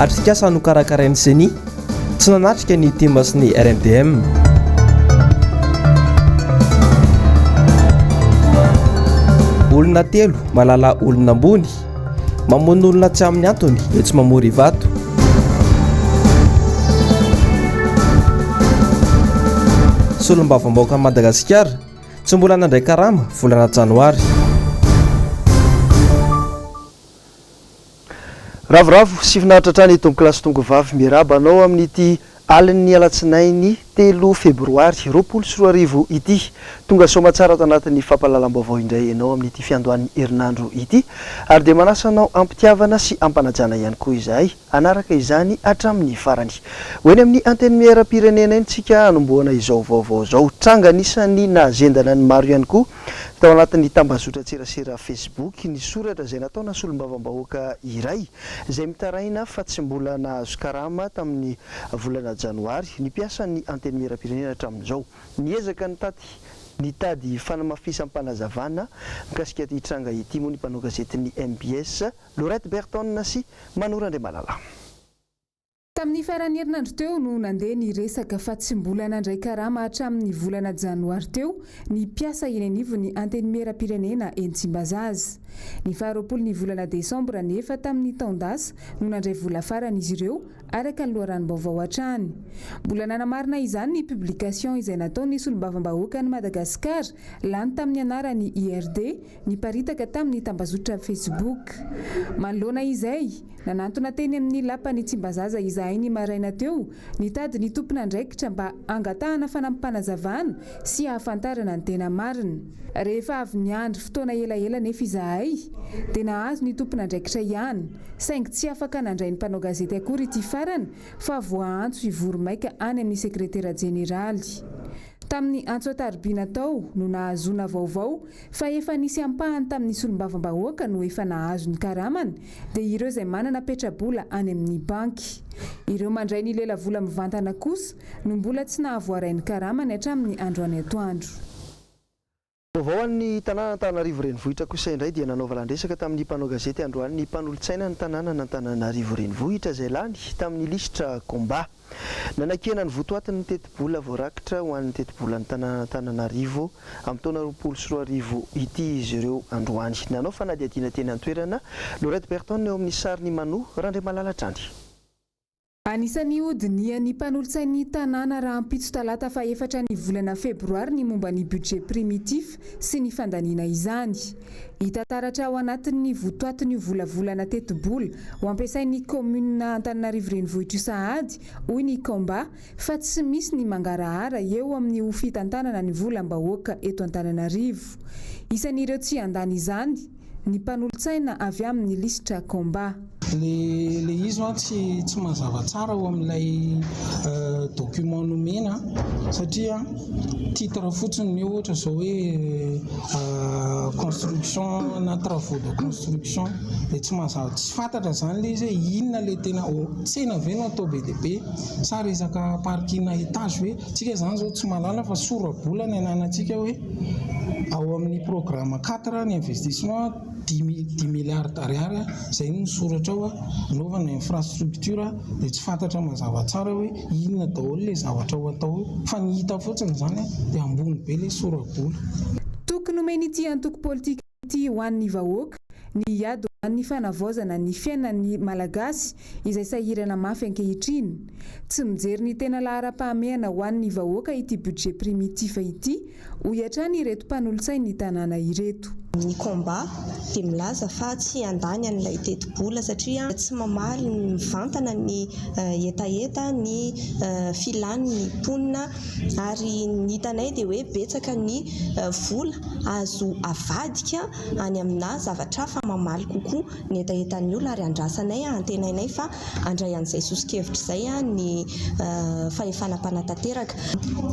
Atrikasa nokarakarain'ny Ceni, tsy nanatrika ny tim sy ny RMDM. Olona telo malala olona ambony, mamono olona tsy amin'ny antony etsy Mamory Ivato. Solombavambahoakan'i Madagasikara, tsy mbola nandray karama volana janoary. Ravoravo sy finaritra hatrany Tompokolahy sy Tompokovavy miarahaba anao amin'ity alin'ny alatsinainy telo febroary 2020 ity. Tonga soamatsara ato anatin'ny fampahalalam-baovao indray ianao amin'ity fiandohan'ny herinandro ity ary dia manasa anao am-pitiavana sy am-panajana ihany koa izahay hanaraka izany hatramin'ny farany. Ho eny amin'ny Antenimieram-pirenena eny tsika hanombohana izao vaovao izao. Tranga anisan'ny nahazendana ny maro ihany koa Tao anatin'ny tambazotran-tserasera Facebook ny soratra izay nataona solombavambahoaka iray izay mitaraina fa tsy mbola nahazo karama tamin'ny volana janoary ny mpiasan'ny Antenimierampirenena hatramin'izao. Niezaka nitaty nitady fanamafisam-panazavana mikasika ity tranga ity moa ny mpanao gazetin'ny mbs, Laurette Berton sy Mano Randriamalala. Tamin'ny faran'ny herinandro teo no nandeha ny resaka fa tsy mbola nandray karama hatramin'ny volana janoary teo ny mpiasa eny anivon'ny Antenimierampirenena eny Tsimbazaza. Ny faharoapolo ny volana desambra anefa tamin'ny taon-dasa no nandray vola farany izy ireo, araka ny loharanom-baovao hatrany. Mbola nanamarina izany ny publication izay nataon'ny solombavambahoakan'i Madagasikara lany tamin'ny anaran'ny IRD niparitaka tamin'ny tambazotra Facebook. Manoloana izay, nanantona teny amin'ny lapan'i Tsimbazaza izahay ny maraina teo, nitady ny tompon'andraikitra mba hangatahana fanampim-panazavana sy hahafantarana ny tena marina. Rehefa avy niandry fotoana elaela anefa izahay, dia nahazo ny tompon'andraikitra ihany, saingy tsy afaka nandray ny mpanao gazety akory ity farany fa voaantso hivory maika any amin'ny sekretera jeneraly. Tamin'ny antso an-tariby natao no nahazoana vaovao fa efa nisy ampahany tamin'ny solombavambahoaka no efa nahazo ny karamany dia ireo izay manana petrabola any amin'ny banky. Ireo mandray ny lelavola mivantana kosa no mbola tsy nahavoaray ny karamany hatramin'ny androany atoandro. Vaovao an'ny tanàn'Antananarivo Renivohitra kosa indray dia nanao valan-dresaka tamin'ny mpanao gazety androany ny mpanolotsainan'ny tanànan'Antananarivo Renivohitra izay lany tamin'ny lisitra Combat. Nanakiana ny votoatin'ny tetibola voarakitra ho an'ny tetibolan'ny tanànan'Antananarivo amin'ny taona 2020 ity izy ireo androany. Nanao fanadihadiana teny an-toerana, Laurette Berton eo amin'ny sarin'i Mano Randriamalala hatrany. Anisan'ny hodinihan'ny mpanolotsain'ny tanàna rahampitso talata fahefatra ny volana febroary ny momba ny budget primitif sy ny fandaniana izany. Hita taratra ao anatin'ny votoatin'io volavolana tetibola ho ampiasain'ny kaominina Antananarivo Renivohitra io sahady, hoy ny Combat, fa tsy misy ny mangarahara eo amin'ny ho fitantanana ny volam-bahoaka eto Antananarivo. Isan'ireo tsy handany izany ny mpanolotsaina avy amin'ny lisitra Combat. Le le izy an tsy tsy mazava tsara ao amin'ilay document nomena satria titre fotsiny ny eo ohatra zao hoe construction na travaux de construction dia tsy mazava tsy fantatra zany le izy hoe inona le tena tsena ve no atao be dia be sa resaka parking étage ve tsika zany zao tsy mahalala fa sora-bola ny ananantsika hoe ao amin'ny programme quatre ny investissement dimy dix milliards d'ariary izay no misoratra ao anaovana infrastructure dia tsy fantatra mazava tsara hoe inona daholo ilay zavatra ho atao eo fa ny hita fotsiny izany dia ambony be ilay sora-bola. Toky nomen'ity antoko politika ity ho an'ny vahoaka ny hiady ho an'ny fanavaozana ny fiainan'ny Malagasy izay sahirana mafy ankehitriny. Tsy mijery ny tena laharam-pahamehana ho an'ny vahoaka ity budget primitif ity hoy hatrany ireto mpanolotsain'ny tanàna ireto. Ny combat dia milaza fa tsy handany an'ilay tetibola satria tsy mamaly mivantana ny hetaheta, ny filan'ny mponina ary ny hitanay dia hoe betsaka ny vola azo avadika any aminà zavatra hafa mamaly kokoa ny hetahetan'ny olona ary andrasanay, antenainay fa handray an'izay soso-kevitra izay ny fahefana mpanatanteraka.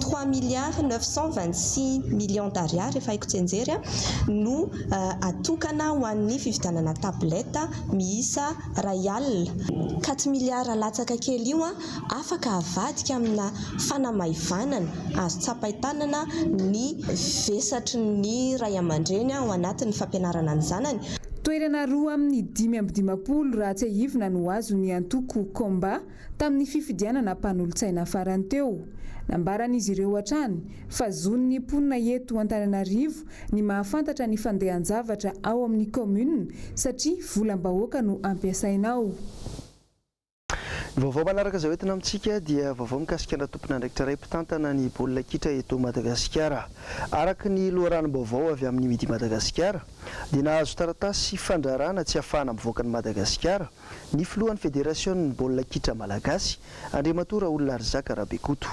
Trois milliards 926 millions d'ariary, efa haiko tsianjery, no atokana ho an'ny fividianana tablette miisa iray alina. Quatre milliards latsaka kely io afaka avadika amina fanamaivanana azo tsapain-tanana ny vesatry ny ray aman-dreny ao anatin'ny fampianarana ny zanany. Toerana roa amin'ny 55 raha tsiahivina no azon'ny antoko Combat tamin'ny fifidianana mpanolotsaina farany teo. Nambaran'izy ireo hatrany fa zon'ny mponina eto Antananarivo ny mahafantatra ny fandehan-javatra ao amin'ny kaominina satria volam-bahoaka no ampiasaina ao. Ny vaovao manaraka izay hoentina amintsika dia vaovao mikasika ana tompon'andraikitra iray mpitantana ny baolina kitra eto Madagasikara. Araka ny loharanom-baovao avy amin'ny Midi Madagasikara dia nahazo taratasy fandrarana tsy hahafahana mivoaka an'i Madagasikara ny filohan'ny federasionin'ny baolina kitra malagasy, Andriamatoa Raolonarizaka Rabekoto.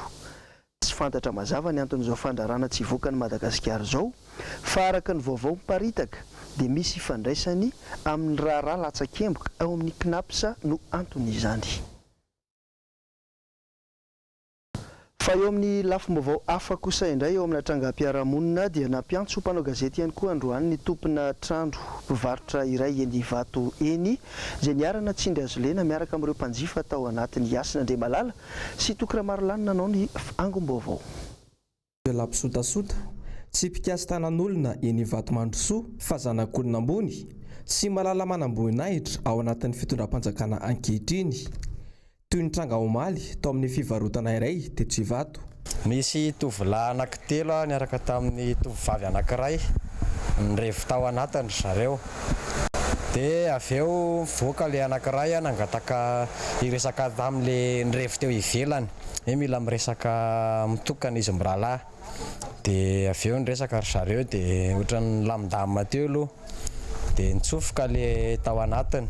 Tsy fantatra mazava ny anton'izao fandrarana tsy hivoaka an'i Madagasikara izao fa araka ny vaovao miparitaka dia misy ifandraisany amin'ny raharaha latsakemboka ao amin'ny Cnaps no anton'izany. Fa eo amin'ny lafim-baovao hafa kosa indray eo amina trangam-piarahamonina dia nampiantso mpanao gazety ihany koa androany ny tompona trano mpivarotra iray eny Ivato eny izay niharana tsindry hazolena miaraka amin'ireo mpanjifa tao anatiny Hasina Andriamalala sy Toky Ramarolany nanao ny angom-baovao. Jiolahy mpisotasota, tsy mpikasi-tanan'olona eny Ivato Mandrosoa fa zanak'olona ambony sy malala manam-boninahitra ao anatin'ny fitondram-panjakana ankehitriny. Toy ny tranga omaly tao amin'ny fivarotana iray teto Ivato. Nisy tovolahy anankitelo niaraka tamin'ny tovovavy anankiray nirevy tao anatiny ry zareo. Dia avy eo nivoaka ilay anankiray nangataka hiresaka tamin'ilay nirevy teo ivelany hoe mila miresaka mitokana izy mirahalahy. Dia avy eo niresaka ry zareo dia ohatran'ny nilamindamina teo aloha. Dia nitsofoka ilay tao anatiny.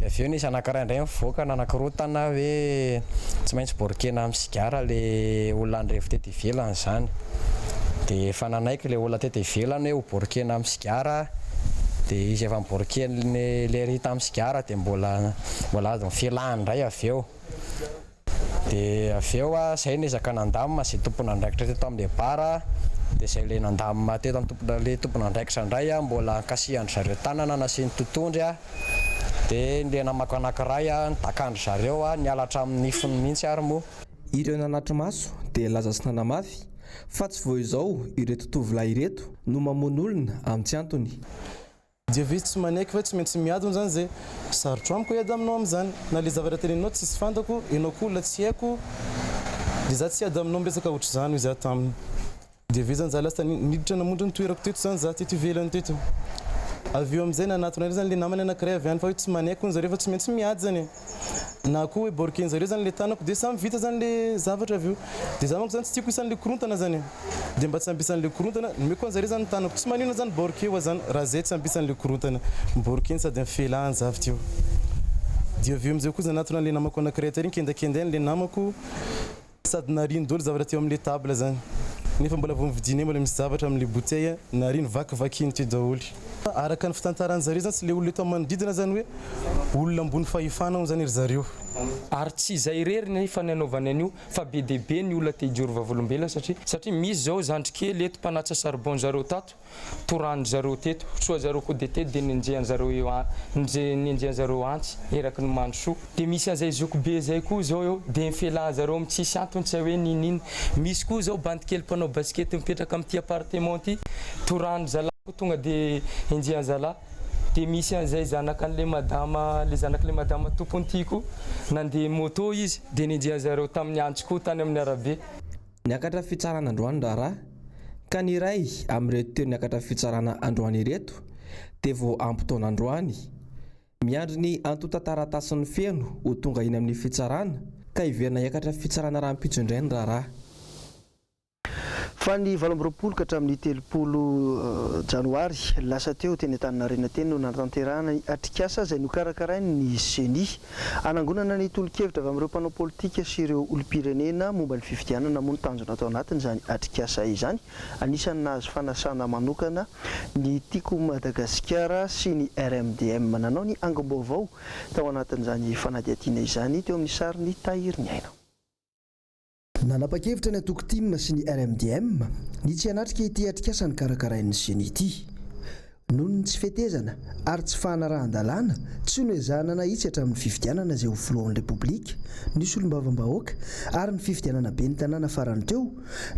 Dia avy eo nisy anankiray indray nivoaka nanakorontana hoe tsy maintsy borkena amin'ny sigara ilay olona nirevy teto ivelany izany. Dia efa nanaiky ilay olona teto ivelany hoe ho borkena amin'ny sigara. Dia izy efa niborken'ilay ery tamin'ny sigara dia mbola mbola azon'ny fialany indray avy eo. Dia avy eo izay niezaka nandamina izay tompon'andraikitra teto amin'ilay bar, dia izay ilay nandamina teto amin'ny tompon- ilay tompon'andraikitra indray mbola nikasihan-dry zareo tanana nasiany totohondry, dia ilay namako anankiray nidakan-dry zareo niala hatramin'ny nifiny mihitsy ary moa. Ireo nanatri-maso dia nilaza sy nanamafy fa tsy vao izao ireto tovolahy ireto no mamono olona amin'ny tsy antony. Dia ve tsy manaiky fa tsy maintsy miady hono zany zay? Sarotro amiko hiady aminao amizany. Na le zavatra teneninao tsisy fantako, enao koa olona tsy haiko, de za tsy hiady aminao miresaka ohatr'izany hoy za taminy. Dia avy eo zany za lasa niditra namonjy ny toerako teto zany za teto ivelany teto. Avy eo amizay nanatona indray zany le namany anakiray avy any fa hoe tsy manaiky hono zareo fa tsy maintsy miady zany e. Na koa hoe borken-jareo zany le tanako dia samy vita zany le zavatra avy eo. Dia za manko zany tsy tiako isan'le korontana zany e. Dia mba tsy hampisan'le korontana, nomeko anzare zany ny tanako. Tsy maninona zany borke oa zany raha zay tsy hampisan'le korontana. Borkeny sady mifelahany za avy teo. Dia avy eo amizay koa za nanatona an'le namako anakiray tary, nikendakendainy le namako. Sady nariany daholo zavatra teo amin'ilay table zany. Nefa mbola vao novidianay mbola misy zavatra amin'ilay bouteille, nariany vakivakiany teo daholo. Araka ny fitantaran-jareo zany sy ilay olona eto amin'ny manodidina zany hoe olona ambony fahefana hono zany ry zareo. Ary tsy izay irery nefa ny anaovany an'io fa be dia be ny olona te hijoro vavolombelona satria satria misy zao zandry kely eto mpanatsa charbon zareo tato torahan-dry zareo teto, soa zareo koa dia teto dia nenjehan zareo eo nenjehan zareo antsy eraky ny Mandrosoa. Dia misy an'izay zoky be izay koa izao eo dia nifelahan zareo amin'ny tsisy antony tsy hay hoe n'inon'inona. Misy koa izao bandy kely mpanao basikety mipetraka amin'ity appartement ity, torahan-dry zalahy koa tonga dia enjehan zalahy. Dia misy an'izay zanakan'ilay madama, ilay zanak'ilay madama tompon'ity koa, nandeha moto izy dia nenjehan zareo tamin'ny antsy koa tany amin'ny arabe. Niakatra fitsarana androany ny raharaha, ka ny iray amin'ireto telo niakatra fitsarana androany ireto dia vao ampy taona androany. Miandry ny antontan-taratasin'ny feno ho tonga eny amin'ny fitsarana ka hiverina hiakatra fitsarana rahampitso indray ny raharaha. Fa ny 28 ka hatramin'ny 30 janoary lasa teo teny Antaninarenina teny no nanatanterahana ny atrikasa izay nokarakarain'ny Ceni. Hanangonana ny tolo-kevitra avy amin'ireo mpanao politika sy ireo olom-pirenena momba ny fifidianana moa ny tanjona tao anatin'izany atrikasa izany. Anisan'ny nahazo fanasana manokana ny Tiako Madagasikara sy ny RMDM. Nanao ny angom-baovao tao anatin'izany fanadihadiana izany teo amin'ny sarin'i Tahiry Ny Aina. Nanapa-kevitra ny antoko tim sy ny RMDM ny tsy hanatrika ity atrikasa nokarakarain'ny Ceni ity. Noho ny tsy fetezana ary tsy fahanarahan-dalàna, tsy noezahana nahitsy hatramin'ny fifidianana izay ho filohan'ny Repoblika, ny solombavambahoaka ary ny fifidianana ben'ny tanàna farany teo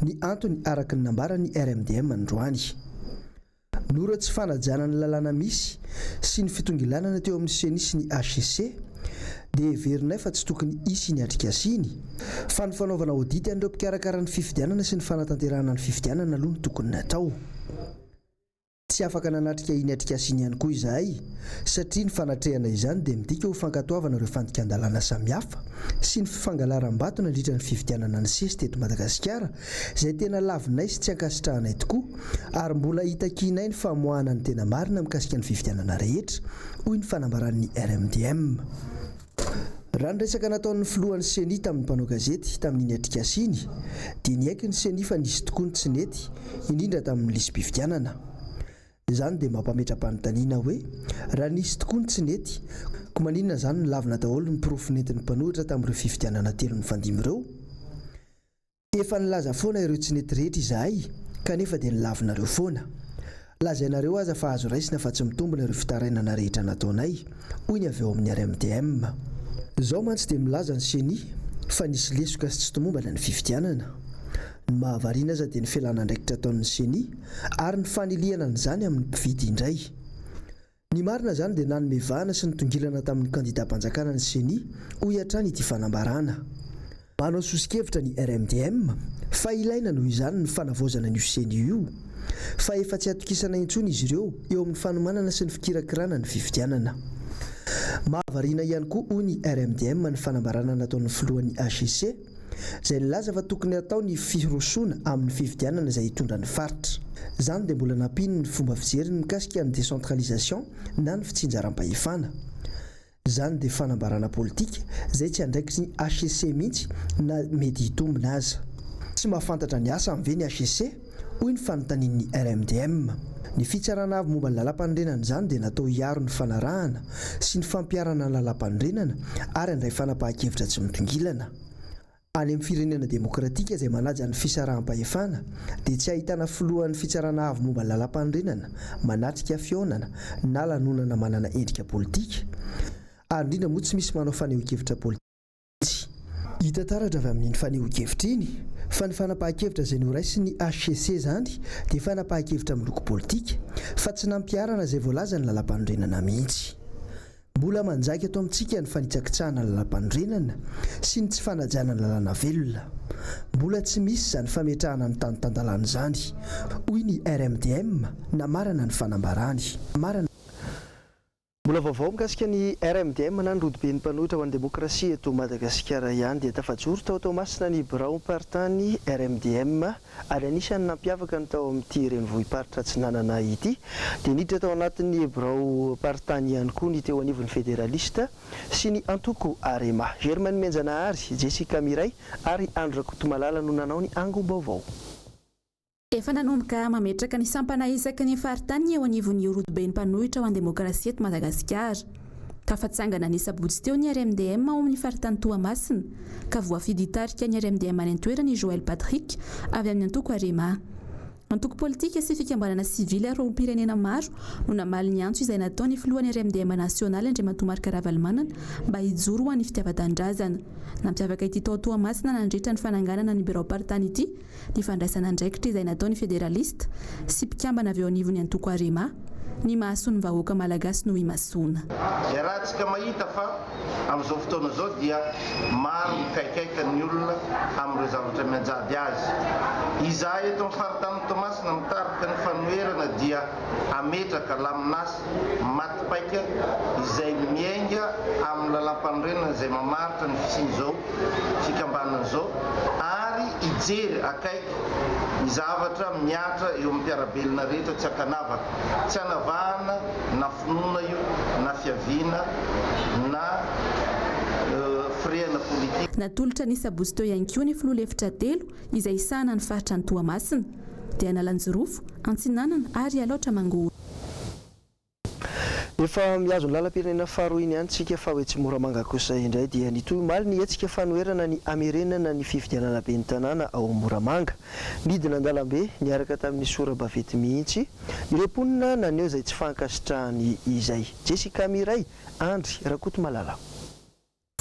ny antony araka ny nambaran'ny RMDM androany. Noho ireo tsy fanajana ny lalàna misy sy ny fitongilanana teo amin'ny Ceni sy ny hcc dia heverinay fa tsy tokony hisy iny atrikasa iny fa ny fanaovana audit an'ireo mpikarakara ny fifidianana sy ny fanatanterahana ny fifidianana aloha no tokony natao. Tsy afaka nanatrika iny atrikasa iny ihany koa izahay satria ny fanatrehana izany dia midika ho fankatoavana ireo fandikan-dalàna samihafa sy ny fangalaram-bato nandritra ny fifidianana nisesy teto Madagasikara izay tena lavinay sy tsy ankasitrahanay tokoa ary mbola hitakianay ny famoahana ny tena marina mikasika ny fifidianana rehetra, hoy ny fanambaran'ny RMDM. Raha ny resaka nataon'ny filohan'ny Ceni tamin'ny mpanao gazety tamin'iny atrikasa iny dia niaiky ny Ceni fa nisy tokoa ny tsy nety, indrindra tamin'ny lisi-pifidianana. Izany dia mampametra-panontaniana hoe raha nisy tokoa ny tsy nety, koa maninona izany no lavina daholo ny porofo nentin'ny mpanohitra tamin'ireo fifidianana telo nifandimby ireo? Efa nilaza foana ireo tsy nety rehetra izahay kanefa dia nolavinareo foana. Lazainareo aza fa azo raisina fa tsy mitombina ireo fitarainana rehetra nataonay, hoy ny avy ao amin'ny RMDM. Izao mantsy dia milaza ny Ceni fa nisy lesoka sy tsy tomombana ny fifidianana. Ny mahavariana aza dia ny fialana andraikitra ataon'ny Ceni ary ny fanilihana an'izany amin'ny mpifidy indray. Ny marina izany dia nanome vahana sy nitongilana tamin'ny kandidam-panjakana ny Ceni, hoy hatrany ity fanambarana. Manao soso-kevitra ny RMDM fa ilaina noho izany ny fanavaozana an'io Ceni io, fa efa tsy atokisana intsony izy ireo eo amin'ny fanomanana sy ny fikirakirana ny fifidianana. Mahavariana ihany koa hoy ny RMDM ny fanambarana nataon'ny filohan'ny HCC, izay nilaza fa tokony hatao ny firosoana amin'ny fifidianana izay hitondra ny faritra. Izany dia mbola nampiany ny fomba fijeriny mikasika ny décentralisation na ny fitsinjaram-pahefana. Izany dia fanambarana politika izay tsy andraikitry ny hcc mihitsy na mety hitombina aza. Tsy mahafantatra ny asany ve ny hcc? Hoy ny fanontanian'ny RMDM. Ny Fitsarana Avo momba ny Lalàmpanorenana izany dia natao hiaro ny fanarahana sy ny fampiharana ny lalàmpanorenana ary handray fanapahan-kevitra tsy mitongilana. Any amin'ny firenena demokratika izay manaja ny fisaraham-pahefana dia tsy ahitana filohan'ny Fitsarana Avo momba ny Lalàmpanorenana manatrika fihaonana na lanonana manana endrika politika ary indrindra moa tsy misy manao fanehoan-kevitra politika Tsy. Hita taratra avy amin'iny fanehoan-kevitra iny fa ny fanapahan-kevitra izay noraisin'ny hcc izany dia fanapahan-kevitra miloko politika fa tsy nampiharana izay voalazan'ny lalàmpanorenana mihitsy. Mbola manjaka eto amintsika ny fanitsakitsahana ny lalàmpanorenana sy ny tsy fanajana ny lalàna velona. Mbola tsy misy izany fametrahana ny tany tan-dalàna izany, hoy ny RMDM namarana ny fanambarany. Mbola vaovao mikasika ny RMDM na ny Rodoben'ny Mpanohitra ho an'ny Demokrasia eto Madagasikara ihany dia tafajoro tao Toamasina ny biraom-paritany RMDM ary anisan'ny nampiavaka ny tao amin'ity renivohi-paritra Atsinanana ity dia niditra tao anatin'ny biraom-paritany ihany koa ny teo anivon'ny Federalista sy ny antoko Arema. Germaine Menjanahary, Jessica Miray ary Andry Rakotomalala no nanao ny angom-baovao. Efa nanomboka mametraka ny sampana isaky ny faritany eo anivon'ny Rodoben'ny mpanohitra ho an'ny demokrasia eto Madagasikara. Tafatsangana ny sabotsy teo ny RMDM ao amin'ny faritany Toamasina, ka voafidy hitarika ny RMDM any an-toerana i Joël Patrick avy amin'ny antoko Arema. Antoko politika sy fikambanana sivily ary olom-pirenena maro no namaly ny antso izay nataon'ny filohan'ny RMDM nasionaly Andriamatoa Marc Ravalomanana mba hijoro ho an'ny fitiavan-tanindrazana. Nampiavaka ity tao Toamasina nandritra ny fananganana ny biraom-paritany ity ny fandraisana andraikitra izay nataon'ny federalista sy mpikambana avy eo anivon'ny antoko Arema, ny mahasoa ny vahoaka malagasy no imasoana. Iarahantsika mahita fa amin'izao fotoana izao dia maro mikaikaika ny olona amin'ireo zavatra mianjady azy. Izahay eto amin'ny faritanin'i Toamasina mitarika ny fanoherana dia hametraka lamin'asa maty paika izay miainga amin'ny lalàmpanorenana izay mamaritra ny fisian'izao fikambanana izao ary hijery akaiky ny zavatra mihatra eo amin'ny mpiara-belona rehetra tsy ankanavaka, tsy anavahana na finoana io na fiaviana na firehana politika. Natolotra ny sabotsy teo ihany koa ny filoha lefitra telo izay hisahana ny faritra any Toamasina, dia Analanjirofo, Antsinanana ary Alaotra Mangoro. Efa mihazo ny lalam-pirenena faharoa iny ihany tsika fa ho etsy Moramanga kosa indray dia nitohy omaly ny hetsika fanoherana ny hamerenana ny fifidianana ben'ny tanàna ao Moramanga. Nidina an-dalambe niaraka tamin'ny sora-baventy mihitsy ireo mponina naneho izay tsy fankasitrahany izay. Jessica Miray, Andry Rakotomalala.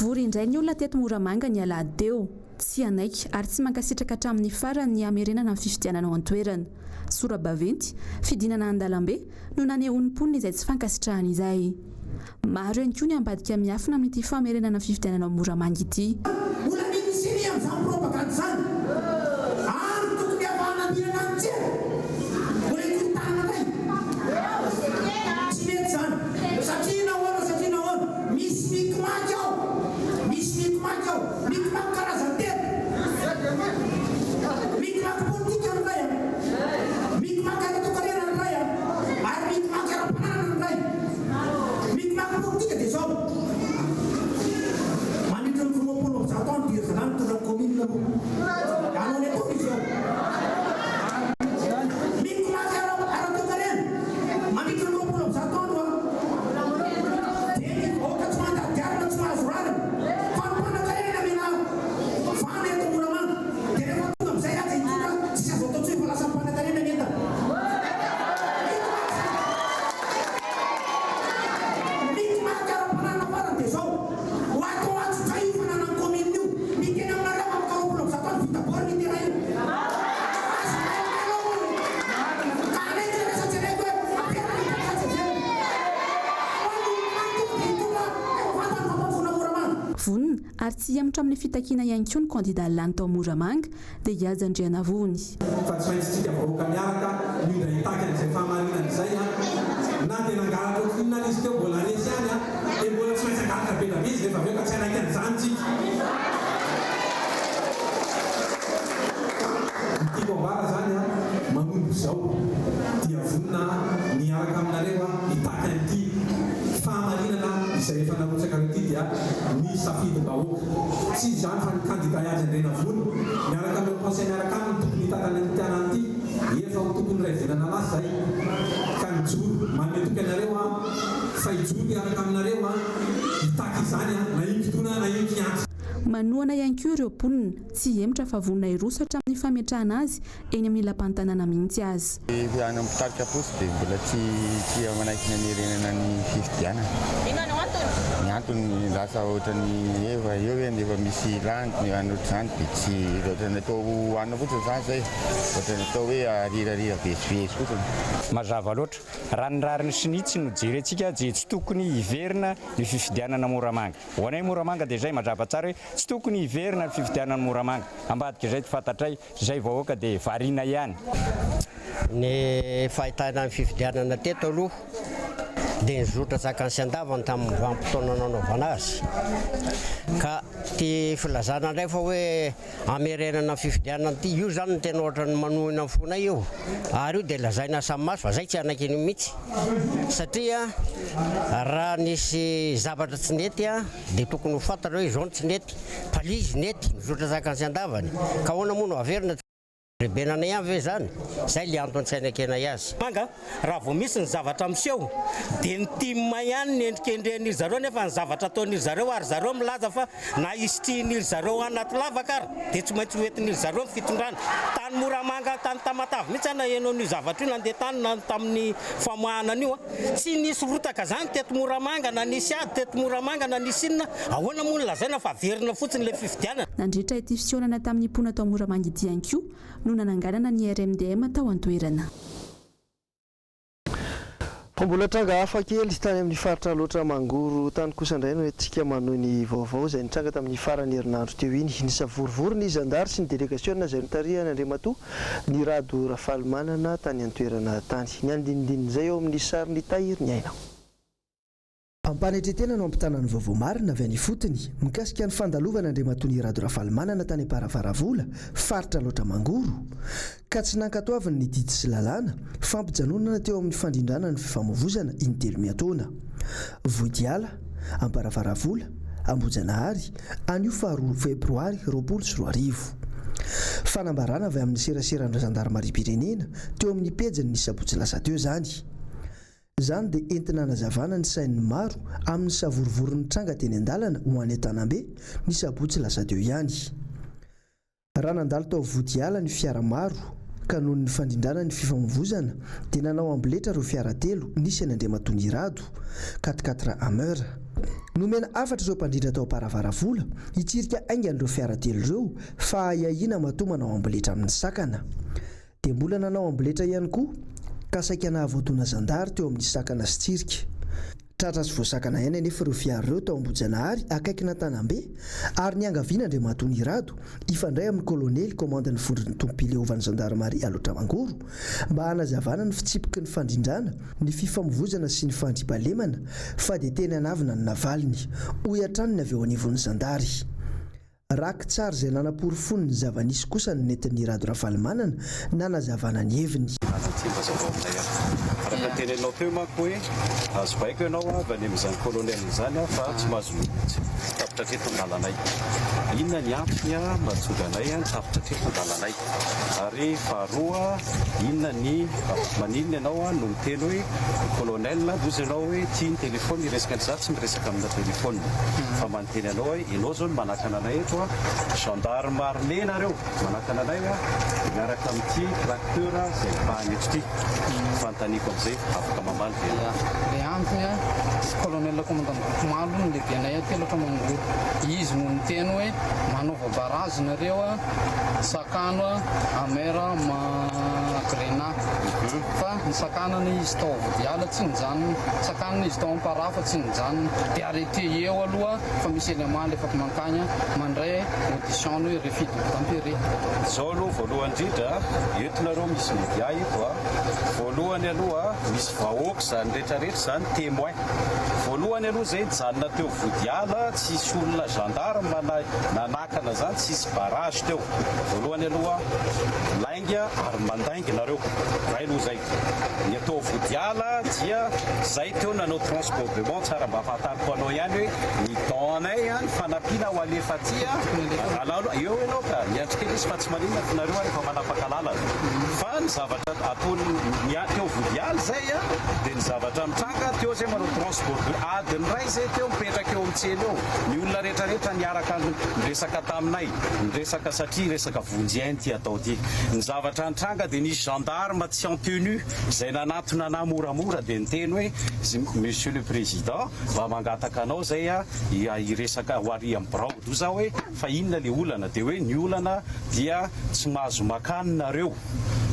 Vory indray ny olona teto Moramanga ny alahady teo. Tsy hanaiky ary tsy mankasitraka hatramin'ny farany ny hamerenana ny fifidianana ao an-toerana. Sora-baventy, fidinana an-dalambe no nanehoan'ny mponina izay tsy fankasitrahana izay. Maro ihany koa ny ambadika miafina amin'ity famerenana fifidianana ao Moramanga ity. Mbola minisy amin'izany propagandy izany ary tokony havahana andiana ny tsena. Mbola hikorontanana indray. Tsy mety izany. Satria nahoana? Satria nahoana? Misy mikimaky ao. Misy mikimaky ao. Mikimaky karazany telo. Mikimaky politika ny iray an. Mikimaky ara-toekarena ny iray an. Ary mikimaky ara-pananana ny iray. Mikimaky politika dia izao. Mandritra ny 120 andro dia ry zalahy mitondra ny commune aloha. Hanao ny ataony izy ao. Mikimaky ara-toekarena. Mandritra ny 120 andro an. Dia ny vahoaka tsy mandady alina tsy mahazo rariny. Fa ny mpanankarena namela vahana eto Moramanga. Dia rehefa tonga amin'izay aza hitondra tsisy azo atao intsony fa lasa mpanankarena ny entana. Mikimaky ara-pananana farany dia izao. Ho ato ho ato indray io fananan'ny commune io. Miteny aminareo afaka 120 andro vita borne io terrain io. Aza maimailo ao io. Ka hanaiky nareo sa tsy hanaiky hoe averina ny tany sa tsy averina. Ao ny olona any tonga dia hitondra efa fantany fa mpampivona Moramanga. Vonona ary tsy hihemotra amin'ny fitakiana ihany koa ny kandida lany tao Moramanga dia i Haja Andrianavony. Fa tsy maintsy tsika vahoaka miaraka no indray hitaky an'izay fahamarinana izay an! Na dia nangalatra ohatrinona ary izy teo mbola resy ihany an! Dia mbola tsy maintsy hangalatra be da be izy rehefa avy eo ka tsy hanaiky an'izany tsika. Ny tiako ambara zany an, manomboka izao dia vonona ny hiaraka aminareo aho hitaky an'ity fahamarinana izay efa narotsakareo ity dia ny safidim-bahoaka. Tsy izany fa ny kandida Ihaja Andrianavony miaraka amin'ireo conseil miaraka aminy tokony hitantana an'ity tanàna ity efa ho tokony iray volana lasa izay ka nijoro. Manome toky anareo aho fa hijoro hiaraka aminareo aho hitaky izany na ino-kidona na ino-kiantso. Manohana ihany koa ireo mponina, tsy hihemotra fa vonona hiroso hatramin'ny fametrahana azy eny amin'ny lapan'ny tanàna mihitsy aza. Ny fihaonan'ny mpitarika posy dia mbola tsy tsy manaiky ny hamerenana ny fifidianana. Inona no antony? Ny antony lasa ohatran'ny efa eo hoe efa misy lany ny any ohatr'izany dia tsy ohatran'ny atao hohanina fotsiny izany izay, ohatran'ny atao hoe arirarira vezivezy fotsiny. Mazava loatra, raha ny rariny sy ny hitsiny no jerentsika dia tsy tokony hiverina ny fifidianana Moramanga. Ho anay Moramanga dia izay mazava tsara hoe tsy tokony hiverina ny fifidianana Moramanga. Ambadika izay tsy fantatray. Izay vahoaka dia variana ihany. Ny fahitana ny fifidianana teto aloha dia nizotra an-tsakany sy an-davany tamin'ny vanim-potoana nanaovana azy. Ka ity filazana indray fa hoe hamerenana ny fifidianana ity, io izany no tena ohatran'ny manohina ny fonay io. Ary io dia lazaina samy maso fa zay tsy hanaiky an'io mihitsy. Satria raha nisy zavatra tsy nety dia tokony ho fantatra hoe izao no tsy nety. Fa le izy nety, mizotra zakany sy andavany, ka ahoana moa no averina? Rebenana ihany ve izany? Zay le antony tsy hanekenay azy. Manga, raha vao misy ny zavatra miseho dia ny tim ihany no endrikendrehan'iry zareo nefa ny zavatra ataon'iry zareo ary zareo milaza fa na hisitrihin'iry zareo anaty lavaka ary dia tsy maintsy ho entin'iry zareo ny fitondrana. Tany Moramanga tany Tamatave mihitsy aho naheno an'io zavatra io nandeha tany na tamin'ny famoahana an'io. Tsy nisy rotaka zany teto Moramanga na nisy ady teto Moramanga na nisy inona, ahoana moa no lazaina fa averina fotsiny ilay fifidianana? Nandritra ity fihaonana tamin'ny mponina tao Moramanga ity ihany koa no nananganana ny RMDM tao an-toerana. Fa mbola tranga hafa kely tany amin'ny faritra Alaotra Mangoro tany kosa indray no entintsika manohy ny vaovao izay nitranga tamin'ny faran'ny herinandro teo iny. Nisavorovoro ny zandary sy ny delegasiona izay notarihan'i Andriamatoa Ny Rado Rafalimanana tany an-toerana tany. Ny andinindinin'izay eo amin'ny sarin'i Tahiry Ny Aina. Am-panetretena no ampitana ny vaovao marina avy any ifotony mikasika ny fandalovan' Andriamatoa Ny Rado Rafalimanana tany Amparafaravola, faritra Alaotra Mangoro, ka tsy nankatoaviny ny didy sy lalàna fampijanonana teo amin'ny fandrindrana ny fifamoivozana intelo miantaona. Vohidiala, Amparafaravola, Ambohijanahary, anio faharoa febroary 2020. Fanambarana avy amin'ny seraseran'ny zandarimariam-pirenena teo amin'ny pejiny ny sabotsy lasa teo izany. Izany dia entina hanazavana ny sain'ny maro amin'ny savorovoro nitranga teny an-dalana ho any Antanambe ny sabotsy lasa teo ihany. Raha nandalo tao Vodiala ny fiara maro ka noho ny fandrindrana ny fifamoivozana dia nanao amboletra ireo fiara telo nisy an'i Andriamatoa Nirado, quatre quatre Hammer. Nomena hafatra ireo mpandrindra tao Amparafaravola hitsirika haingana ireo fiara telo ireo fa ahiahiana matoa manao amboletra amin'ny sakana. Dia mbola nanao amboletra ihany koa ka saika nahavoadona zandary teo amin'ny sakana sy tsirika. Tratra sy voasakana ihany anefa ireo fiara ireo tao Ambohijanahary akaikin'Antanambe ary niangaviana Andriamatoa Nirado hifandray amin'ny kolonely komandin'ny vondron'ny tompom-pileovan'ny zandarimaria Alaotra Mangoro mba hanazavana ny fitsipiky ny fandrindrana ny fifamovoizana sy ny fandriampahalemana fa dia teny anavina ny navaliny, hoy hatrany ny avy eo anivon'ny zandary. Raki-tsary izay nanaporofoany ny zava-nisy kosa no nentin'i Rado Ravalomanana nanazavana ny heviny. Aza aty mba hazavao aminay aho. Araka ny teneninao teo manko hoe azo baiko ianao avy any amin'izany colonel izany fa tsy mahazo tapitra hatreto ny lalanay. Inona ny antony mahatonga anay tapitra hatreto ny lalanay? Ary faharoa inona ny maninona ianao no miteny hoe colonel hozy ianao hoe ity ny telephone hiresaka za tsy miresaka amina telephone fa Teny anao hoe enao zao no manakana anay eto a, gendarme armé nareo manakana anay a, miaraka amin'ity tracteur zay mibahana eto ity, fanontaniako amizay afaka mamaly ve ianao? Le antony a, colonel commandant groupe malo no lehibenay aty Alaotra Mangoro, izy no niteny hoe manaova barrage nareo a, sakano a, amer ma grenat, fa nisakanana izy tao Vodiala tsy nijanona, sakanana izy tao Amparafa tsy nijanona, dia arrêté eo aloha fa misy élément alefako mankany mandray audition ny hoe refus d'obtempérer. Zao aloha voalohany indrindra, eto nareo misy media eto a, voalohany aloha misy vahoaka izany rehetra rehetra izany témoin, voalohany aloha zay nijanona teo Vodiala tsisy olona gendarme na nanakana zany, tsisy barrage teo, voalohany aloha lainga ary mandainga nareo, zay aloha zay. Ny atao vodiala dia zay teo nanao transbordement tsara mba afahatariko anao ihany hoe ny don anay an fanampiana ho alefa aty an alalo eo ianao ka miandry kely izy fa tsy maninona fa nareo ary efa manapaka lalana fa ny zavatra ataony ny teo vodiala zay an dia ny zavatra mitranga teo zay manao transbordement adiny iray zay teo mipetraka eo amin'ny tsena eo ny olona rehetra rehetra niaraka niresaka taminay niresaka satria resaka vonjy aina ity atao ity ny zavatra nitranga dia nisy gendarme tsy en tenue izay nanatona anah moramora dia niteny hoe Monsieur le Président mba mangataka anao zay ah hiresaka ho ary amin'ny birao do za hoe fa inona le olana dia hoe ny olana dia tsy mahazo makany nareo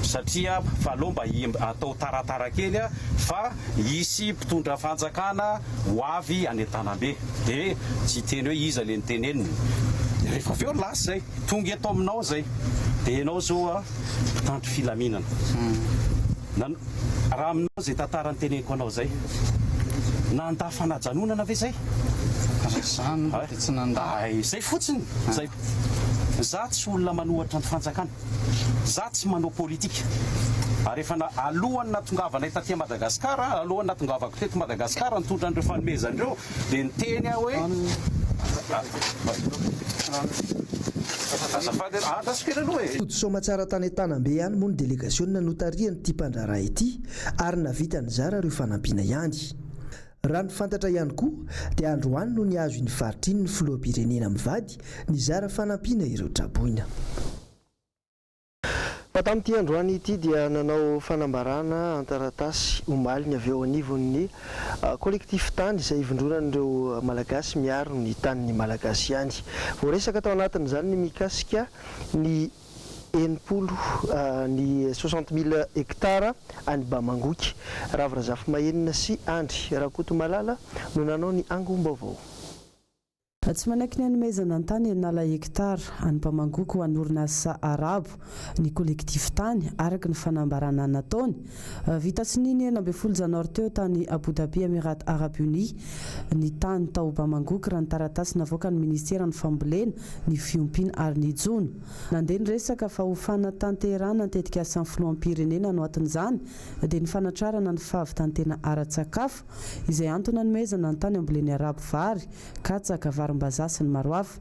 satria fa aleo mba atao taratara kely ah fa hisy mpitondra fanjakana ho avy any an-tanambe dia tsy hiteny hoe iza le niteneniny rehefa avy eo lasa zay Tonga eto aminao zay de enao zao a mpitandro filaminana nan raha aminao zay tantara niteneniko anao zay nandà fanajanonana ve zay? Raha zany aloha de tsy nandà. Ay zay fotsiny zay za tsy olona manohatra ny fanjakana za tsy manao politika ary efa na alohan'ny natongavanay taty Madagascar alohan'ny natongavako teto Madagascar nitondra an'ireo fanomezana ireo Dia niteny aho hoe, Azafady, andraso kely aloha e! Tody soamatsara tany Antanambe ihany moa ny delegasiona notarihan'ity mpandraharaha ity ary nahavita nizara ireo fanampiana ihany. Raha ny fantatra ihany koa dia androany no nihazo iny faritra iny ny filoham-pirenena mivady nizara fanampiana ireo traboina. Fa tamin'ity androany ity dia nanao fanambarana an-taratasy omaly ny avy eo anivon'ny Collectif Tany izay ivondronan'ireo Malagasy miaro ny tanin'ny Malagasy ihany. Voaresaka tao anatin'izany ny mikasika ny 60 ny 60 mille hectares any Bamangoky. Ravo Razafimahenina sy Andry Rakotomalala no nanao ny angom-baovao. Tsy manaiky ny hanomezana ny tany enala hektara any Bamangoky ho an'ny orinasa Arabo ny Collectif Tany, araka ny fanambarana nataony. Vita sonia ny 16 janoary teo tany Abu Dhabi, Emirats Arabes Unis, ny tany tao Bamangoky raha ny taratasy navoakan'ny Minisiteran'ny Fambolena, ny Fiompiana ary ny Jono. Nandeha ny resaka fa ho fanatanterahana ny tetikasan'ny Filoham-pirenena no atin'izany dia ny fanatrarana ny fahavitan-tena ara-tsakafo, izay antony nanomezana ny tany ambolen'ny Arabo vary, katsaka, varimbazaha. varim-bazaha sy ny maro hafa.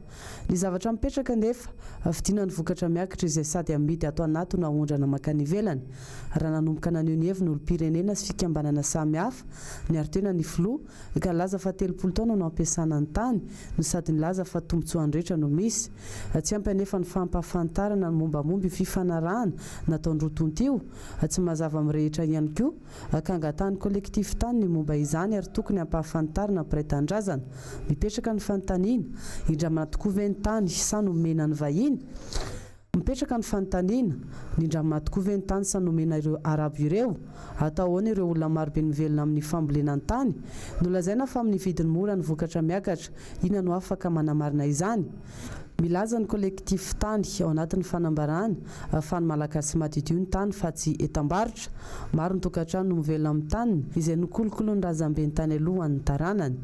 Ny zavatra mipetraka anefa, fidiana ny vokatra miakatra izay sady amidy ato anaty no aondrana mankany ivelany. Raha nanomboka naneho ny heviny olom-pirenena sy fikambanana samihafa, niaro tena ny filoha, ka nilaza fa 30 taona no ampiasana ny tany, no sady nilaza fa tombontsoan'ny rehetra no misy. Tsy ampy anefa ny fampahafantarana ny mombamomba io fifanarahana nataon'ny roa tonta io, tsy mazava amin'ny rehetra ihany koa, ka angatahan'ny Collectif Tany ny momba izany ary tokony hampahafantarina ny mpiray tanindrazana. Mipetraka ny fanontaniana, indramana tokoa ve ny tany sa nomena ny vahiny? Mipetraka ny fanontaniana, nindramina tokoa ve ny tany sa nomena ireo Arabo ireo? Atao ahoana ireo olona marobe mivelona amin'ny fambolena ny tany? Nolazaina fa amin'ny vidiny mora ny vokatra miakatra, inona no afaka manamarina izany? Milaza ny Collectif Tany ao anatin'ny fanambarany fa ny Malagasy madiodio ny tany fa tsy entam-barotra. Maro ny tokantrano no mivelona amin'ny taniny izay nokolokoloin'ny razambeny tany aloha ho an'ny taranany.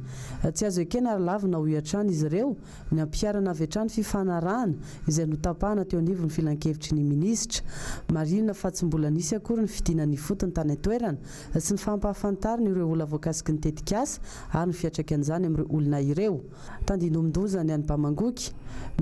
Tsy azo ekena ary lavina hoy hatrany izy ireo ny hampiharana avy hatrany fifanarahana izay notapahana teo anivon'ny filankevitry ny minisitra. Marihina fa tsy mbola nisy akory ny fidinana ifotony tany an-toerana sy ny fampahafantarana ireo olona voakasiky ny tetikasa ary ny fiantraikan'izany amin'ireo olona ireo. Tandindomin-doza ny any Bamangoky.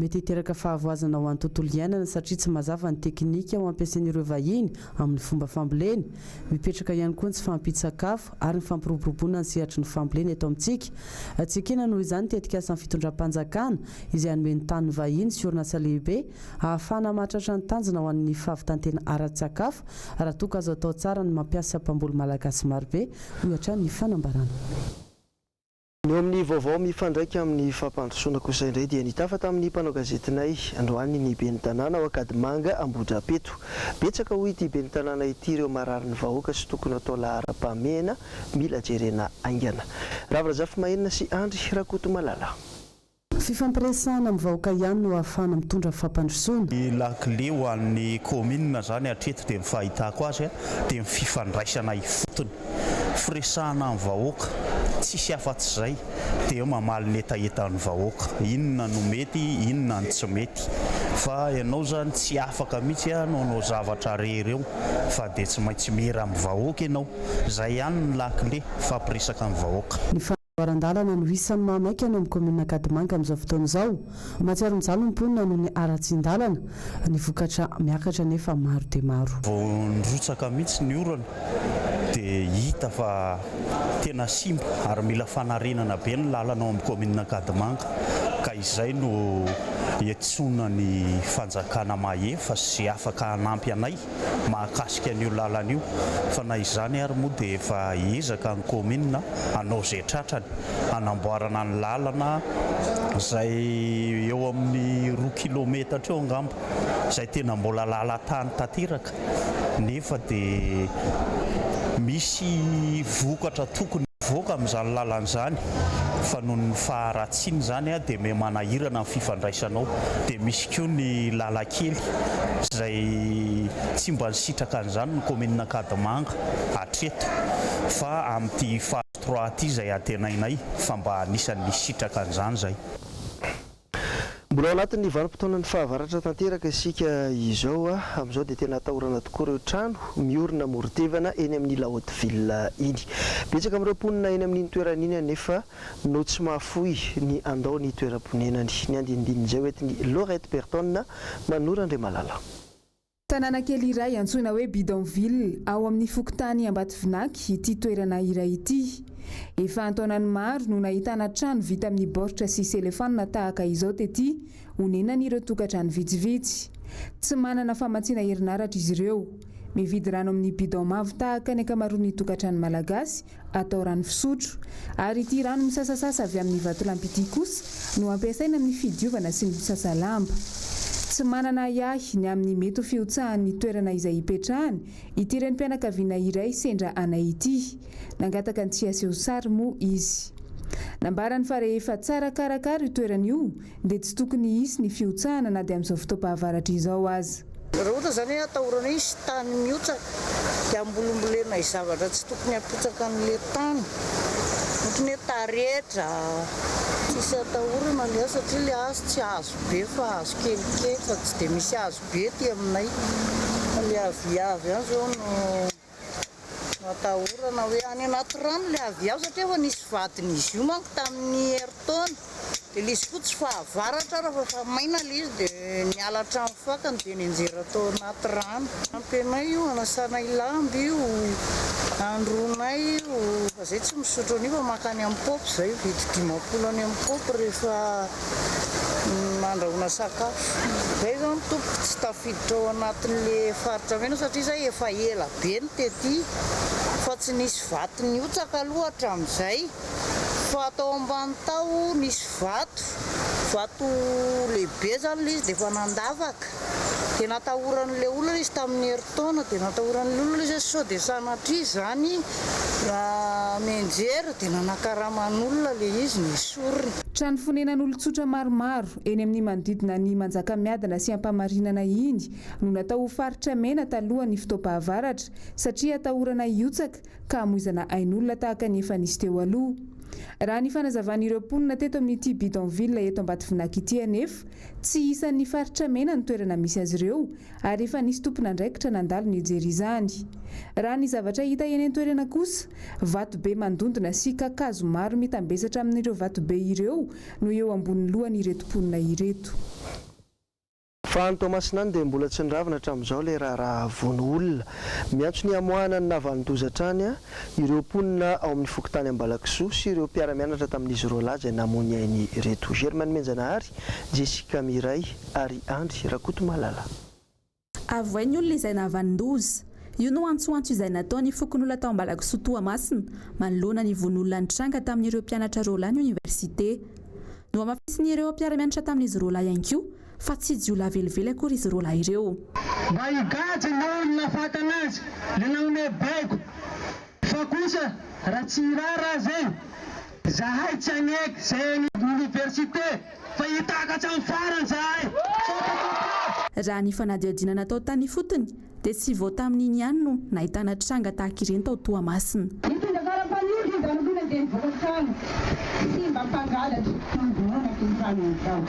Mety hiteraka fahavoazana ho an'ny tontolo iainana satria tsy mazava ny teknika ho ampiasain'ireo vahiny amin'ny fomba famboleny. Mipetraka ihany koa ny tsy fahampian-tsakafo ary ny fampiroboroboana ny sehatry ny fambolena eto amintsika. Tsy ekena noho izany ny tetikasan'ny fitondram-panjakana izay hanome ny tany vahiny sy orinasa lehibe ahafahana mahatratra ny tanjona ho an'ny fahavitan-tena ara-tsakafo raha toa ka azo atao tsara ny mampiasa mpamboly malagasy marobe, hoy hatrany ny fanambarana. Ny eo amin'ny vaovao mifandraika amin'ny fampandrosoana kosa indray dia nitafa tamin'ny mpanao gazetinay androany ny ben'ny tanàna ao Ankadimanga Ambohidrapeto. Betsaka hoy ity ben'ny tanàna ity ireo marary ny vahoaka sy tokony atao laharam-pahamehana mila jerena haingana. Ravo Razafimahenina sy Andry Rakotomalala. Fifampiresahana amin'ny vahoaka ihany no ahafahana mitondra fampandrosoana. Ny lakile ho an'ny kaominina izany hatreto dia ny fahitako azy dia ny fifandraisana ifotony, firesahana amin'ny vahoaka, tsisy afa-tsy izay, dia mamaly ny hetahetan'ny vahoaka, inona no mety, inona no tsy mety, fa ianao izany tsy afaka mihitsy no hanao zavatra rery eo fa dia tsy maintsy miera amin'ny vahoaka ianao, izay ihany ny lakile, mifampiresaka amin'ny vahoaka. Fanamboaran-dalana no isan'ny mahamaika any amin'ny kaominina Ankadimanga amin'izao fotoana izao. Mahatsiaro mijaly ny mponina noho ny haratsian-dalana. Ny vokatra miakatra anefa maro dia maro. Vao nirotsaka mihitsy ny orana dia hita fa tena simba ary mila fanarenana be ny lalana ao amin'ny kaominina Ankadimanga ka izay no iantsoana ny fanjakana mahefa sy afaka hanampy anay mahakasika an'io lalana io fa na izany ary moa dia efa hiezaka ny kaominina hanao izay tratrany hanamboarana ny lalana izay eo amin'ny roa kilometatra eo angamba izay tena mbola lalan-tany tanteraka nefa dia misy vokatra tokony hivoaka amin'izany lalana izany fa noho ny faharatsiany izany dia miha manahirana ny fifandraisana ao dia misy koa ny lalan-kely izay tsy mba nisitraka an'izany ny kaominina Ankadimanga hatreto fa amin'ity phase trois ity izay antenainay fa mba anisan'ny hisitraka an'izany izay. Mbola ao anatin'ny vanim-potoanan'ny fahavaratra tanteraka isika izao. Amin'izao dia tena atahorana tokoa ireo trano miorina amoron-tevana eny amin'ny La Haute Ville iny. Betsaka amin'ireo mponina eny amin'iny toerana iny anefa no tsy mahafoy ny handao ny toeram-ponenany. Ny andinindinin'izay ho entin'i Laurette Berton Manoro Andriamalala. Tanàna kely iray antsoina hoe Bidonville ao amin'ny fokontany Ambatovinaky ity toerana iray ity. Efa an-taonany maro no nahitana trano vita amin'ny baoritra sy selefanina tahaka izao tety honenan'ireo tokantrano vitsivitsy. Tsy manana famatsiana herinaratra izy ireo. Mividy rano amin'ny bidon mavo tahaka ny ankamaroan'ny tokantrano malagasy atao rano fisotro. Ary ity rano misasasasa avy amin'ny vatolampy ity kosa no ampiasaina amin'ny fidiovana sy ny misasa lamba. Tsy manana ahiahy ny amin'ny mety ho fihotsahan'ny toerana izay ipetrahany ity renim-pianakaviana iray sendra anay ity. Nangataka ny tsy haseho sary moa izy. Nambarany fa rehefa tsara karakara io toerana io dia tsy tokony hisy ny fihotsahana na dia amin'izao fotoam-pahavaratra izao aza. Raha ohatra izany hoe atahorana hoe hisy tany mihotsaka dia ambolombolena zavatra tsy tokony hampihotsaka an'ilay tany, ohatra ny hoe taretra, tsisy atahorana ny ahy satria ilay hazo tsy hazo be fa hazo kelikely fa tsy dia misy hazo be aty aminay fa ilay aviavy ihany izao no. No atahorana hoe any anaty rano ilay aviavy satria efa nisy vadin'izy io manko tamin'ny herintaona. Dia ilay izy koa tsy fahavaratra ary fa efa maina ilay izy dia niala hatramin'ny fakany dia nianjera tao anaty rano. Ampianay io, anasanay lamba io, androanay io, fa zay tsy misotro an'io fa mankany amin'ny paopy zay, mividy 50 any amin'ny paopy rehefa andrahoana sakafo. Zay zany tompoko tsy tafiditra ao anatin'le faritra mena satria zay efa ela be no tety fa tsy nisy vato nihotsaka aloha hatramin'izay. Fa tao ambany tao nisy vato, vato lehibe zany ilay izy dia efa nandavaka. Dia natahoran'ilay olona izy tamin'ny herintaona, dia natahoran'ilay olona izy hoe sao dia sanatria izany mianjera, dia nanakaraman'olona ilay izy nesorina. Trano fonenan'olon-tsotra maromaro eny amin'ny manodidina an'i Manjakamiadana sy Ampamarinana iny no natao ho faritra mena talohan'ny fotoam-pahavaratra satria atahorana hihotsaka ka hamoizana ain'olona tahaka ny efa nisy teo aloha. Raha ny fanazavan'ireo mponina teto amin'ity bidonville eto Ambatovinaky ity anefa, tsy isan'ny faritra mena ny toerana misy azy ireo ary efa nisy tompon'andraikitra nandalo nijery izany. Raha ny zavatra hita eny an-toerana kosa, vatobe mandondona sy kakazo maro mitambesatra amin'ireo vatobe ireo no eo ambony lohan'ireto mponina ireto. Fa any Toamasina any dia mbola tsy niravina hatramin'izao ilay raharaha vono olona. Miantso ny hamoahana ny nahavanon-doza hatrany ireo mponina ao amin'ny fokontany Ambalakisoa sy ireo mpiara-mianatra tamin'izy roalahy izay namoy ny ainy ireto. Germaine Menjanahary, Jessica Miray ary Andry Rakotomalala. Avohay ny olona izay nahavanon-doza. Io no antsoantso izay nataon'ny fokonolona tao Ambalakisoa Toamasina manoloana ny vono olona nitranga tamin'ireo mpianatra roalahy ny oniversite. Nohamafisin'ireo mpiara-mianatra tamin'izy roalahy ihany koa fa tsy jiolahy velively akory izy roalahy ireo. Mba higajy ny olona fatana azy le nagnome baiko fa kosa raha tsy hirara aza e! Zahay tsy hagneky zay any université fa hitakatsa am farany zahay! Saotra tompoko! Raha ny fanadihadiana natao tany ifotony dia tsy vao tamin'iny ihany no nahitana tranga tahaka ireny tao Toamasina. Nitondra kara-panondro ny zanak'olona dia nivoaka trano sy mba mpangalatra novonoina teo tranony tao.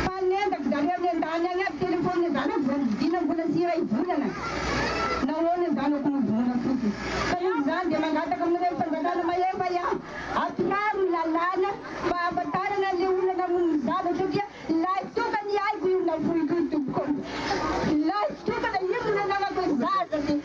Mpanendaka zareo any an-dany any aby telephone zanako vao nividiana mbola tsy iray volana. Nahoana ny zanako novonoina fotsiny? Ka noho izany dia mangataka aminareo fanjakana mahefa aho, ampiharo ny lalàna mba hahafantarana an'ilay olona namono ny zanako satria Lahy tokana ny aiko io nafoiko io tompoko. Lahy tokana io no nananako zaza dia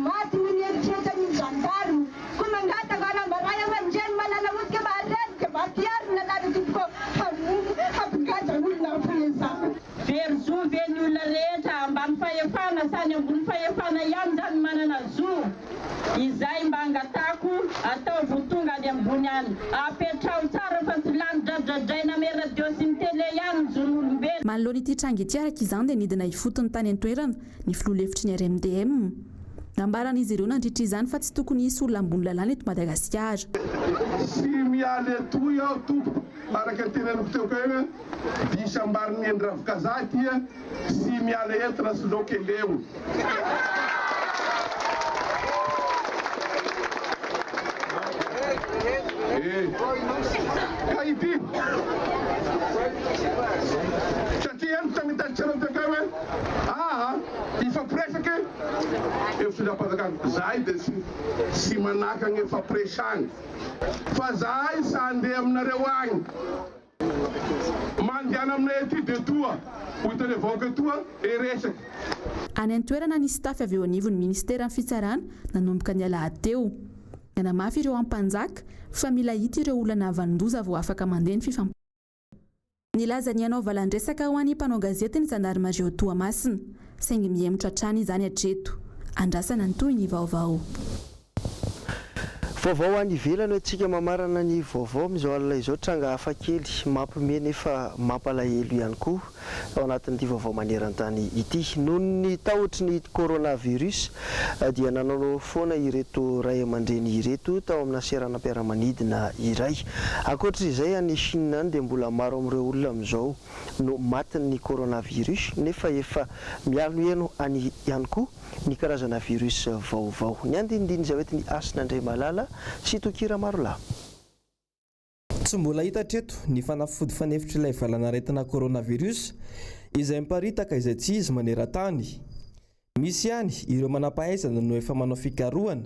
maty noho ny herisetra ny gendarme. Koa mangataka anamba ray aman-dreny malala hoditra mba hareniko mba ampiaro ny lalàna tompoko hamono hampigadra olona nafoy ny zanany. Very zo ve ny olona rehetra ambany fahefana sa ny ambony fahefana ihany zany manana zo? Izay mba angatahako, ataovy ho tonga any ambony any. Apetraho tsara fa tsy lany dradradraina ame radio sy ny télé ihany ny zon'olombelona. Manoloana ity tranga ity araka izany dia nidina ifotony tany an-toerana ny filoha lefitry ny RMDM. Nambaran'izy ireo nandritra izany fa tsy tokony hisy olona ambony lalàna eto Madagasikara. Tsy miala etoy aho tompoko, araka ny teneniko teo koa hoe diso ambarin'i Neny Ravikazaha ity a. Tsy miala eto raha tsy loka eleo. Eh. Ka ity. Satria any tany tany tany hoe aa hifampiresaka eo fitondram-panjakana. Zahay dia tsy tsy manakagna hifampiresagna fa zahay sa handeha aminareo agny. Mandehana aminay aty dia toa ho hitanay vahoaka toa e resaka. Any an-toerana ny staff avy eo anivon'ny ministeran'ny fitsarana nanomboka ny alahady teo. Nanamafy ireo ampanjaka fa mila hita ireo olona nahavanon-doza vao afaka mandeha ny fifampiresahana. Nilaza ny hanao valan-dresaka ho an'ny mpanao gazety ny zandarimaria ao Toamasina, saingy mihemotra hatrany izany hatreto. Andrasana ny tohin'ny vaovao. Vaovao any ivelany hoe tsika mamarana ny vaovao amin'izao alina izao tranga hafa kely mampime nefa mampalahelo ihany koa ao anatin'ity vaovao maneran-tany ity. Noho ny tahotry ny coronavirus dia nanaonao foana ireto ray aman-dreny ireto tao amina seranam-piaramanidina iray. Ankoatra izay any Chine any dia mbola maro amin'ireo olona amin'izao no matin'ny coronavirus nefa efa mialoheno any ihany koa ny karazana virus vaovao. Ny andinindiny izay hoentin'i Hasina Andriamalala sy Toky Ramarolahy. Tsy mbola hita hatreto ny fanafody fanefitr'ilay valanaretina coronavirus izay miparitaka izay tsy izy maneran-tany. Misy ihany ireo manampahaizana no efa manao fikarohana.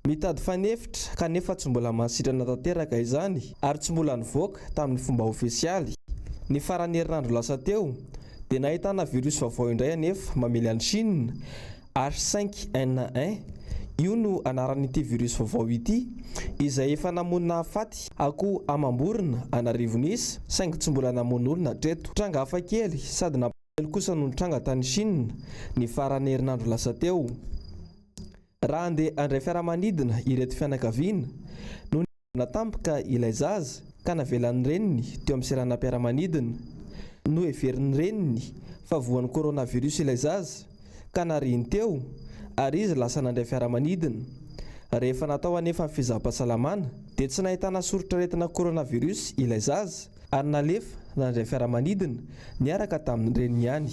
Mitady fanefitra kanefa tsy mbola mahasitrana tanteraka izany ary tsy mbola nivoaka tamin'ny fomba ofisialy. Ny faran'ny herinandro lasa teo dia nahitana virus vaovao indray anefa mamely an'i Chine, H5N1. Io no anaran'ity virus vaovao ity izay efa namono nahafaty akoho amam-borona an'arivony isa saingy tsy mbola namono olona hatreto. Tranga hafakely sady nampalahelo kosa no nitranga tany Chine ny faran'ny herinandro lasa teo. Raha handeha handray fiaramanidina ireto fianakaviana no nidina tampoka ilay zaza ka navelan'ny reniny teo amin'ny seranam-piaramanidina. Noheverin'ny reniny fa voan'ny coronavirus ilay zaza ka narihiny teo ary izy lasa nandray fiaramanidina. Rehefa natao anefa ny fizaham-pahasalamana dia tsy nahitana soritr'aretina coronavirus ilay zaza ary nalefa nandray fiaramanidina niaraka tamin'ny reniny ihany.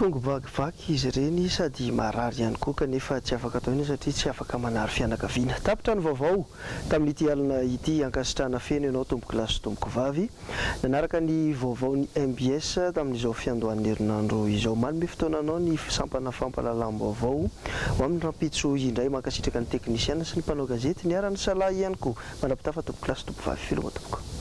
Tongo-bakivaky izy ireny sady marary ihany koa kanefa tsy afaka atao inona satria tsy afaka manary fianakaviana. Tapitra ny vaovao tamin'ity alina ity. Ankasitrahana feno ianao tompokolahy sy tompokovavy nanaraka ny vaovaon'ny mbs tamin'izao fiandohan'ny herinandro izao. Manome fotoana anao ny sampana fampahalalam-baovao ho amin'ny rahampitso indray. Mankasitraka ny teknisiana sy ny mpanao gazety niara-nisalahy ihany koa. Mandra-pitafa tompokolahy sy tompovavy. Veloma tompoko.